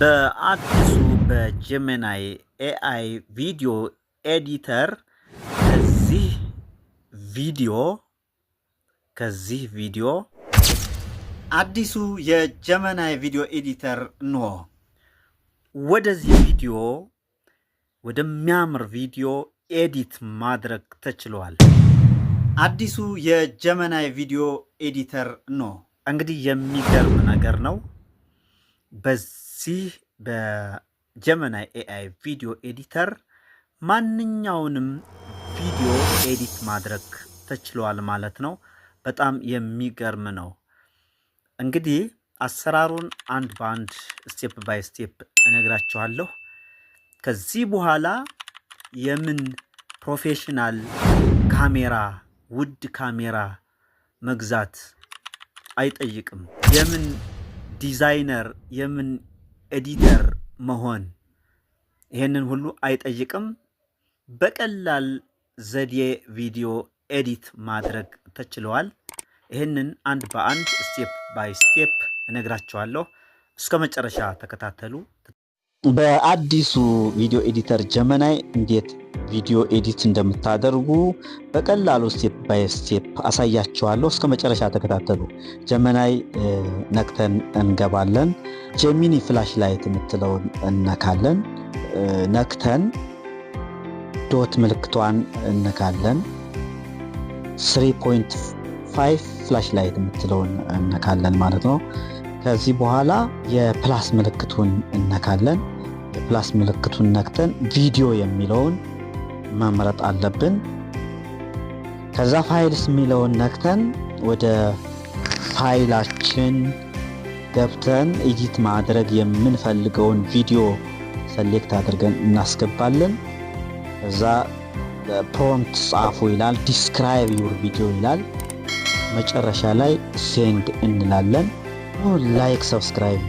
በአዲሱ በ Gemini AI video editor ከዚህ ቪዲዮ አዲሱ የ Gemini video editor እንሆ። ወደዚህ ቪዲዮ ወደሚያምር ቪዲዮ edit ማድረግ ተችሏል። አዲሱ የ Gemini video editor ነው። እንግዲህ የሚገርም ነገር ነው። በዚህ በ Gemini AI video editor ማንኛውንም ቪዲዮ edit ማድረግ ተችሏል ማለት ነው። በጣም የሚገርም ነው። እንግዲህ አሰራሩን አንድ በአንድ step by step እነግራችኋለሁ። ከዚህ በኋላ የምን professional ካሜራ፣ ውድ ካሜራ መግዛት አይጠይቅም። የምን ዲዛይነር፣ የምን editor መሆን ይሄንን ሁሉ አይጠይቅም። በቀላል ዘዴ ቪዲዮ edit ማድረግ ተችሏል። ይህንን አንድ በአንድ step by step እነግራችኋለሁ። እስከ መጨረሻ ተከታተሉ። በአዲሱ video editor Gemini እንዴት ቪዲዮ edit እንደምታደርጉ በቀላሉ step by step አሳያችኋለሁ። እስከ መጨረሻ ተከታተሉ። Gemini ነክተን እንገባለን። Gemini Flash Lite የምትለውን እነካለን። ነክተን dot ምልክቷን እነካለን። 3.5 Flash Lite የምትለውን እነካለን ማለት ነው። ከዚህ በኋላ የ plus ምልክቱን እነካለን። የ plus ምልክቱን ነክተን ቪዲዮ የሚለውን መምረጥ አለብን። ከዛ files የሚለውን ነክተን ወደ ፋይላችን ገብተን edit ማድረግ የምንፈልገውን ቪዲዮ select አድርገን እናስገባለን። ከዛ prompt ጻፉ ይላል። Describe your video ይላል። መጨረሻ ላይ send እንላለን። Like፣ subscribe።